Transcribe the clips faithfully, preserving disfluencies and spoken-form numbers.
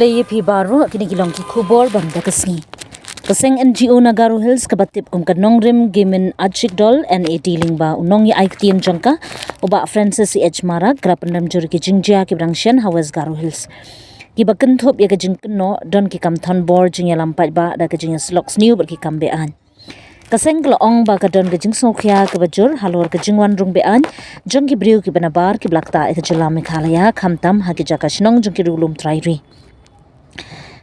Lei phi baru kini ki long ki khubor bam da ka sngi. Ka seng N G O na Garo Hills kaba tip kum ka Nongrim Gimin Achik Dol N A D lyngba u nongïaid ktien jong ka, u Bah Francis H Marak, ka la pynrem jur ïa ki jingjia kiba dang shen ha West Garo Hills. Kiba kynthup ïa ka jingkynnoh don ki kam thon bor, jingïalam paidbah da ka jingïasyllok sniew bad ki kam beaiñ. Ka seng ka la ong ba ka don ka jingsngewkhia kaba jur halor ka jingwan rung beaiñ jong ki briew kiba nabar kiba la ktah ïa ka jylla Meghalaya, khamtam ha ki jaka shnong jong ki riewlum trai ri.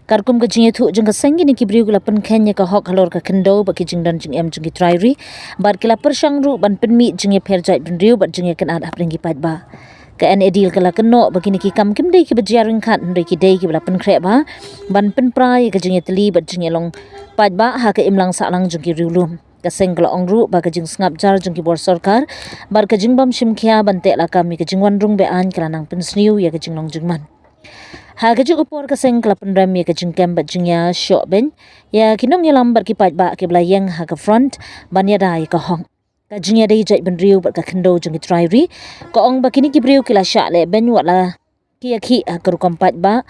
Katkum ka jingïathuh jong ka seng, kine ki briew ki la pynkheiñ ïa ka hok halor ka khyndew bad ki jingdon jingem jong ki trai ri, bad ki la pyrshang ruh ban pynmih jingïapher jaitbynriew bad jingïakynad hapdeng ki paidbah. Ka N A D ka la kynnoh ba kine ki kam kim dei kiba jia ryngkat, hynrei ki dei kiba la pynkhreh bha ban pynpra ïa ka jingïatylli bad jingïalong paidbah ha ka imlang sahlang jong ki riewlum. Ka seng ka la ong ruh ba ka jingsngap jar jong ki bor sorkar bad ka jingbym shim khia ban teh lakam ïa ka jingwan rung beaiñ ka la nang pynsniew ïa ka jinglong jingman. Ha kajuh ka por ka seng ka la pynrem ïa ka jingkem bad jingïashoh beiñ ïa ki nongïalam bad ki paidbah kiba la ïeng ha ka front ban ïada ïa ka hok. Ka jingïadei jaitbynriew bad ka khyndew jong ki trai ri ka ong ba kine ki briew ki la shah leh beiñ wat la ki ïakhih ha ka rukom paidbah.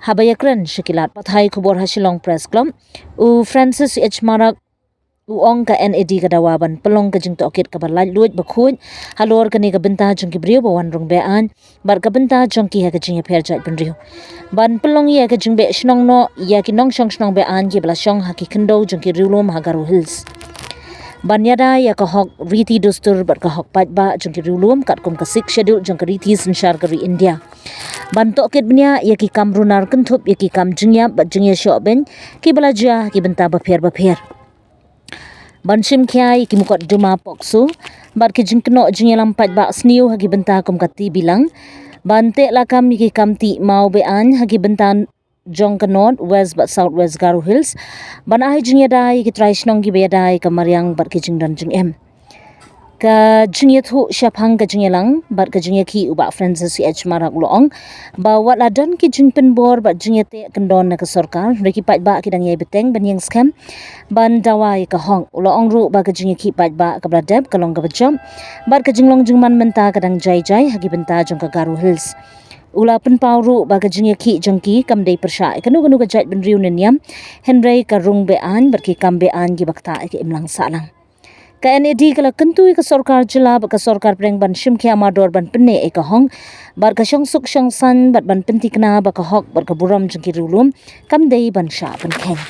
Haba ïakren sha ki lad pathai khubor ha Shillong Press Club, u Francis H Marak, u ong ka N A D ka dawa ban pynlong ka jingtohkit kaba laitluid bakhuid halor kane ka bynta jong ki briew ba wan rung beaiñ bad ka bynta jong ki ha ka jingïapher jaitbynriew. Ban pynlong ïa ka jingbeh shnong noh ïa ki nongshong shnong beaiñ kiba la shong ha ki khyndew jong ki riewlum ha Garo Hills. Ban ïada ïa ka hok riti dustur bad ka hok paidbah jong ki riewlum katkum ka Sixth Schedule jong ka riti synshar ka ri India. Ban tohkit bniah ïa ki kam runar kynthup ïa ki kam jingïap bad jingïashoh beiñ kiba la jia ha ki bynta bapher bapher. Ban shim khia ïa ki mukotduma POCSO bad ki jingkynnoh jingïalam paidbah sniew ha ki bynta kum ka T B Lang. Ban teh lakam ïa ki kam tih maw beaiñ ha ki bynta jong ka North, West bad South West Garo Hills. Ban ai jingïada ïa ki trai shnong kiba ïada ïa ka mariang bad ki jingdon jingem. Ka jingïathuh shaphang ka jingïalang bad ka jingïakhih, u Bah Francis H Marak u la ong ba wat la don ki jingpynbor bad jingïateh kyndon na ka sorkar, hynrei ki paidbah ki dang ïai bteng ban ïeng skhem ban dawa ïa ka hok. U la ong ruh ba ka jingïakhih paidbah kaba la dep ka long kaba jop bad ka jinglong jingman mynta ka dang jai jai ha ki bynta jong ka Garo Hills. U la pynpaw ruh ba ka jingïakhih jong ki kam dei pyrshah ïa kano kano ka jaitbynriew ne niam, hynrei ka rung beaiñ bad ki kam beaiñ kiba ktah ïa ka imlang sahlang. Ka N A D ka la kyntu ïa ka sorkar jylla bad ka sorkar pdeng ban shim khia mardor ban pynneh ïa ka hok bad ka shongsuk shongsaiñ bad ban pynthikna ba ka hok bad ka burom jong ki riewlum kam dei ban shah pynkheiñ.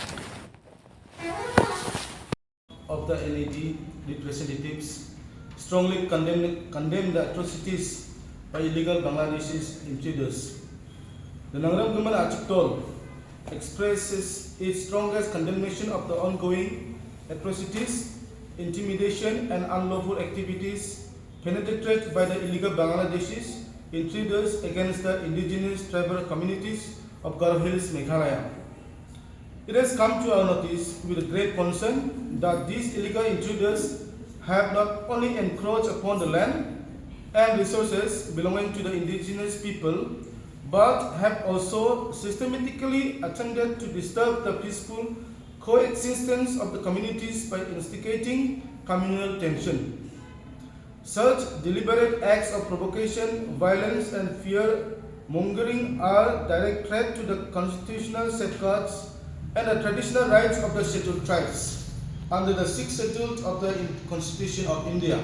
Of the N A D representatives strongly condemn, condemn the atrocities by illegal Bangladeshi intruders. The Nongrim Gimin Achik Dol expresses its strongest condemnation of the ongoing atrocities, intimidation, and unlawful activities perpetrated by the illegal Bangladeshi intruders against the indigenous tribal communities of Garo Hills, Meghalaya. It has come to our notice with great concern that these illegal intruders have not only encroached upon the land and resources belonging to the indigenous people, but have also systematically attempted to disturb the peaceful coexistence of the communities by instigating communal tension. Such deliberate acts of provocation, violence, and fear mongering are direct threat to the constitutional safeguards and the traditional rights of the Scheduled Tribes under the Sixth Schedule of the In-, Constitution of India.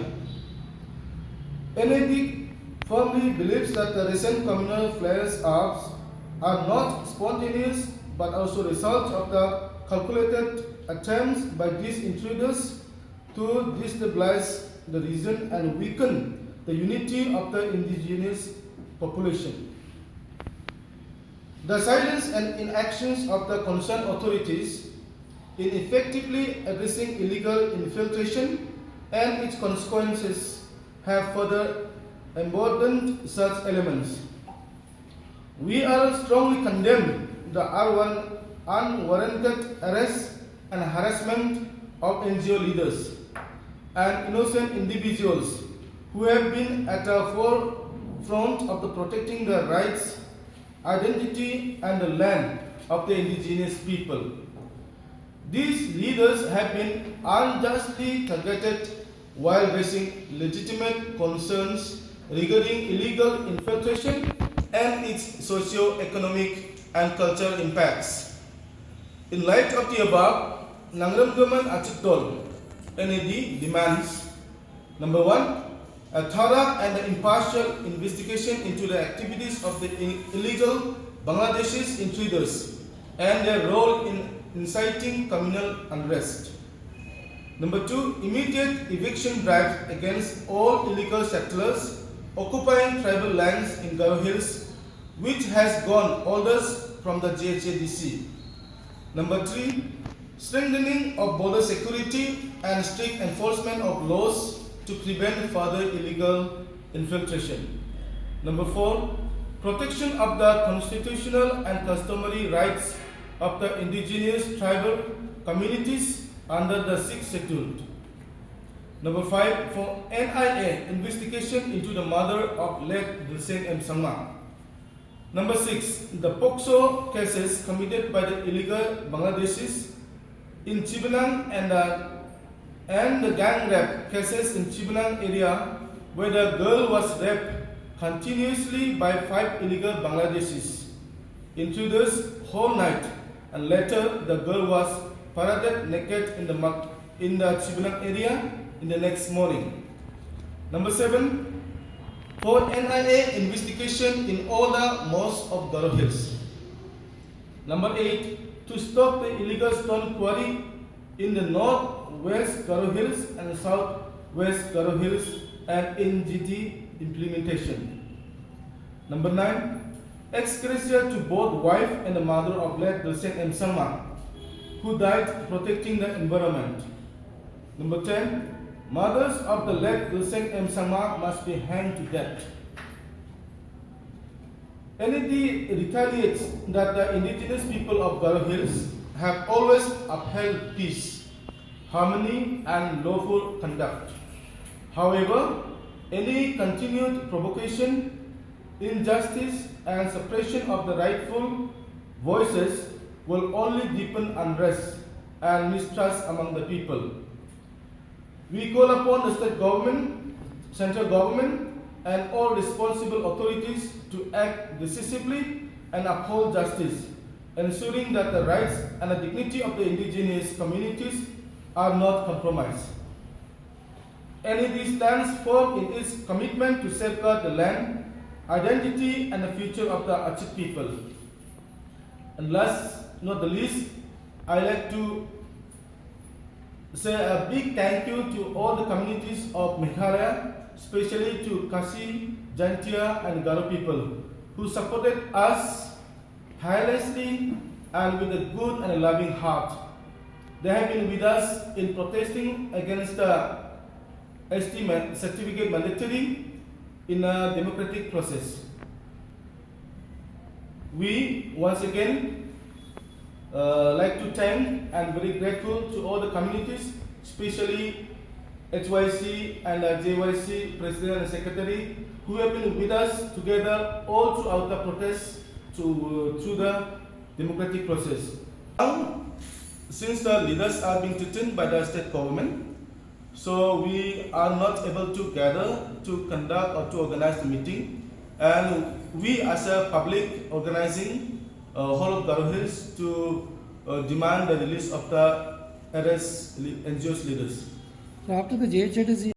N A D firmly believes that the recent communal flare-ups are not spontaneous but also result of the calculated attempts by these intruders to destabilize the region and weaken the unity of the indigenous population. The silence and inactions of the concerned authorities in effectively addressing illegal infiltration and its consequences have further emboldened such elements. We are strongly condemn the unwar-, unwarranted arrest and harassment of N G O leaders and innocent individuals who have been at the forefront of the protecting the rights, identity, and the land of the indigenous people. These leaders have been unjustly targeted while raising legitimate concerns regarding illegal infiltration and its socio-economic and cultural impacts. In light of the above, Nongrim Kyrmen Arshidaw, N A D, demands: number one, a thorough and impartial investigation into the activities of the i- illegal Bangladeshi intruders and their role in inciting communal unrest. Number two, immediate eviction drive against all illegal settlers occupying tribal lands in Garo Hills, which has gone orders from the G H A D C. Number three, strengthening of border security and strict enforcement of laws to prevent further illegal infiltration. Number four, protection of the constitutional and customary rights of the indigenous tribal communities under the Sixth Schedule. Number five, for N I A investigation into the murder of late Dilseng M Sangma. Number six, the POCSO cases committed by the illegal Bangladeshis in Chibinang and the, and the gang rape cases in Chibinang area, where the girl was raped continuously by five illegal Bangladeshis intruders whole night, and later the girl was paraded naked in the mud in the Chibinang area in the next morning. Number seven, for N I A investigation in all the mosques of Garo Hills. Number eight, to stop the illegal stone quarry in the northwest Garo Hills and southwest Garo Hills and N G T implementation. Number nine, ex gratia to both wife and the mother of late Dilseng M Sangma, who died protecting the environment. Number ten, mothers of the late Dilseng M Sangma must be hanged to death. N A D retaliates that the indigenous people of Garo Hills have always upheld peace, harmony, and lawful conduct. However, any continued provocation, injustice, and suppression of the rightful voices will only deepen unrest and mistrust among the people. We call upon the state government, central government, and all responsible authorities to act decisively and uphold justice, ensuring that the rights and the dignity of the indigenous communities are not compromised. N A D stands firm in its commitment to safeguard the land, identity, and the future of the Arshidaw people. And last, not the least, I like to say a big thank you to all the communities of Meghalaya, especially to Khasi, Jaintia, and Garo people who supported us tirelessly and with a good and a loving heart. They have been with us in protesting against the S T man- certificate mandatory in a democratic process. We once again uh, like to thank and very grateful to all the communities, especially H Y C and uh, J Y C president and secretary, who have been with us together all throughout the protest to, through the democratic process. Now, since the leaders are being threatened by the state government, so we are not able to gather to conduct or to organize the meeting. And we as a public organizing uh, whole of Garo Hills to uh, demand the release of the arrest le- N G Os leaders. So after the J H A D C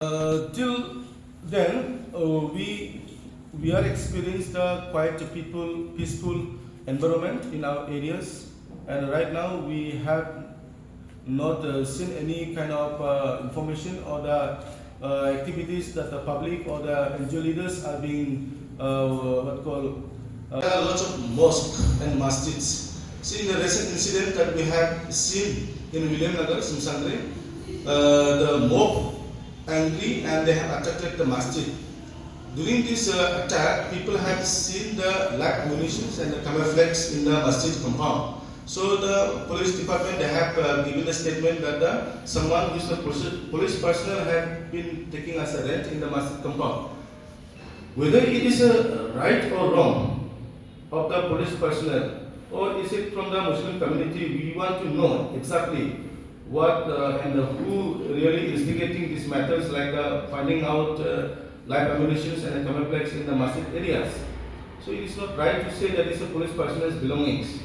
Uh, till then, uh, we we are experienced a quite a people peaceful environment in our areas, and right now we have not uh, seen any kind of uh, information or the uh, activities that the public or the N G O leaders are being uh, what call. Uh, there are lots of mosques and masjids. See, in the recent incident that we have seen in Williamnagar, Simsangri, uh, the mob angry and they have attacked the masjid. During this uh, attack, people have seen the live ammunitions and the camouflage in the masjid compound. So the police department, they have uh, given a statement that the someone who is the police, police personnel have been taking as a rent in the masjid compound. Whether it is a right or wrong of the police personnel, or is it from the Muslim community, we want to know exactly what uh, and who really instigating these matters, like uh, finding out uh, live ammunitions and camouflage in the masjid areas. So it is not right to say that it's a police personnel's belongings.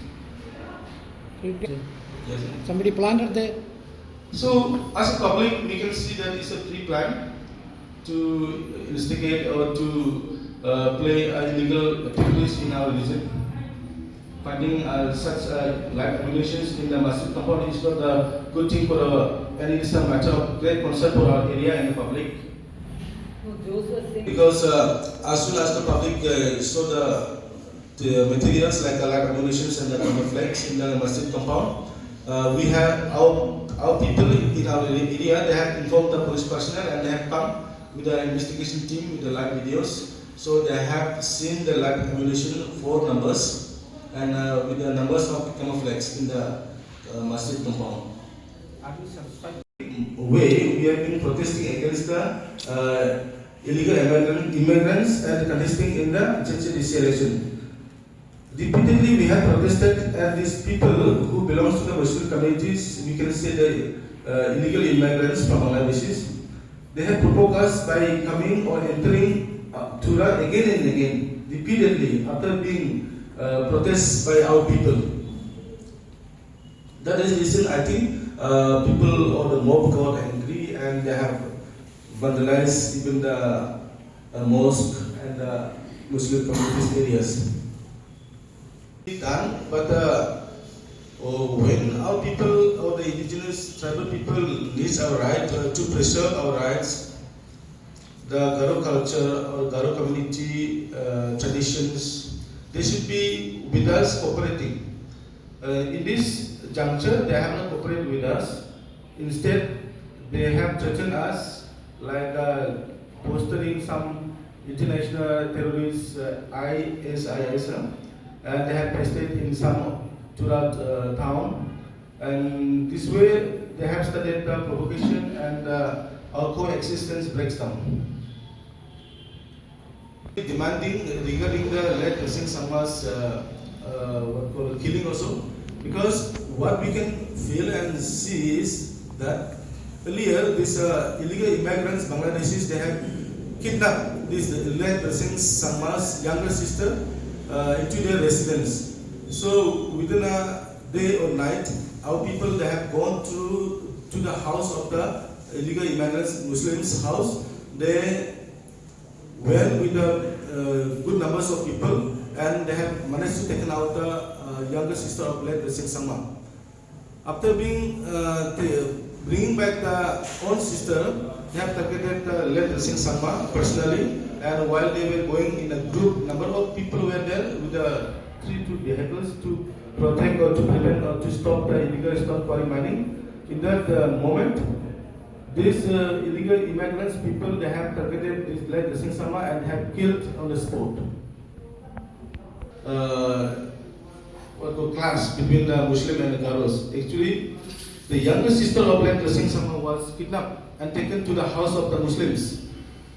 Yes, sir. Somebody planted there. So, as a public, we can see that it's a pre-plan to instigate or to uh, play illegal activities in our region. Finding uh, such uh, live ammunitions in the masjid compound is not a good thing for our, and it is a matter of great concern for our area and the public. Because uh, as soon as the public uh, saw the the materials like the live ammunitions and the camouflage in the masjid compound. Uh, we have our, our people in our area, they have informed the police personnel and they have come with the investigation team with the live videos. So they have seen the live ammunition, four numbers, and uh, with the numbers of camouflage in the uh, masjid compound. Way, we have been protesting against the uh, illegal immigrant, immigrants and contesting in the J J D C election. Repeatedly, we have protested, and these people who belongs to the Muslim communities, we can say the uh, illegal immigrants from Bangladesh, they have provoked us by coming or entering uh, Tura again and again, repeatedly, after being uh, protest by our people. That is reason I think uh, people or the mob got angry and they have vandalized even the uh, mosque and the Muslim communities areas. Done, but uh, oh, when our people or the indigenous tribal people needs our right uh, to preserve our rights, the Garo culture or Garo community uh, traditions, they should be with us cooperating. Uh, in this juncture, they have not cooperated with us. Instead, they have threatened us like uh, postering some international terrorists, uh, I S I S, uh, and they have posted in some Tura uh, town. And this way, they have started the provocation and uh, our coexistence breaks down. Demanding regarding the late Singh Sangma's uh, uh, what call killing also, because what we can feel and see is that earlier these uh, illegal immigrants, Bangladeshis, they have kidnapped this late Singh Sangma's younger sister uh, into their residence. So within a day or night, our people, they have gone through to the house of the illegal immigrants, Muslims' house. They went with a uh, good numbers of people, and they have managed to take out the uh, younger sister of late Singh Sangma. After being uh, the, bringing back the own sister, they have targeted the late Singh Sangma personally, and while they were going in a group, number of people were there with the three two vehicles to protect or to prevent or to stop the illegal stone quarry mining. In that uh, moment, these uh, illegal immigrants people, they have targeted this late Singh Sangma and have killed on the spot. Uh, what called clash between the Muslim and the Garos. Actually, the younger sister of late Singh Sangma was kidnapped and taken to the house of the Muslims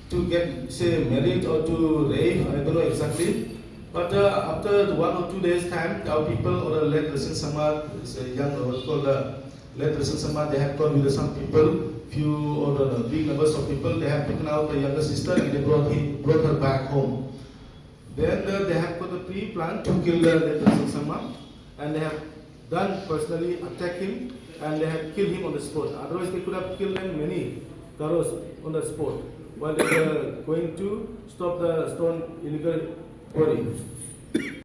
to get, say, married or to rape, I don't know exactly. But uh, after one or two days' time, our people or the late Singh Sangma, is a young, what called the late Singh Sangma, they have gone with some people, few or the big numbers of people. They have taken out the younger sister and they brought him, brought her back home. Then uh, they have got a pre-plan to kill the late Singh Sangma, and they have done personally attack him, and they have killed him on the spot. Otherwise, they could have killed them many. Karos on the spot while they were going to stop the stone illegal quarry.